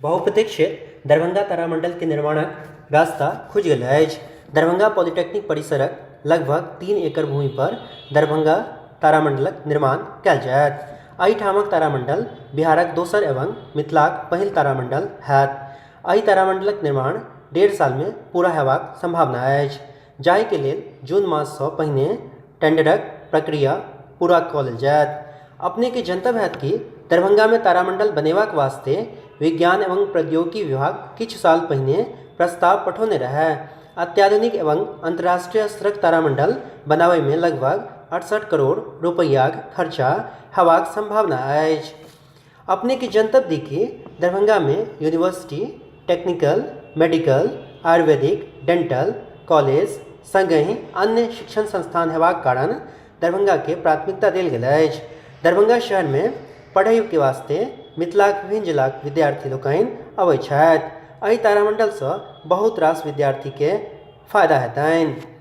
बहुप्रतीक्षित दरभंगा तारामंडल के निर्माणक रास्ता खुजि गेल अछि। दरभंगा पॉलिटेक्निक परिसरक लगभग 3 एकड़ भूमि पर दरभंगा तारामंडलक निर्माण कयल जायत। एहिठामक तारामंडल बिहारक दोसर एवं मिथिलाक पहिल तारामंडल होयत। एहि तारामंडलक निर्माण 1.5 साल मे पूरा हेबाक संभावना अछि, जाहि के लेल जून मास स पहिने टेंडरक प्रक्रिया पूरा क लेल जायत। अपने के जनतब होयत कि दरभंगा मे तारामंडल बनेबाक वास्ते विज्ञान एवं प्रौद्योगिकी विभाग किछु साल पहिने प्रस्ताव पठौने रहय। अत्याधुनिक एवं अंतरराष्ट्रीय स्तरक तारामंडल बनाबय मे लगभग 68 करोड़ रुपैयाक खर्चा हेबाक संभावना अछि। अपने के जनतब दी कि दरभंगा मे university, technical, medical, ayurvedic, dental college संगहि अन्य शिक्षण संस्थान हेबाक कारण दरभंगा के प्राथमिकता देल गेल अछि। दरभंगा शहर मे पढ़य के वास्ते मिथिलाक विभिन्न जिलाक विद्यार्थी लोकनि अबैत छथि। एहि तारामंडल स बहुत रास विद्यार्थी के फायदा हेतनि।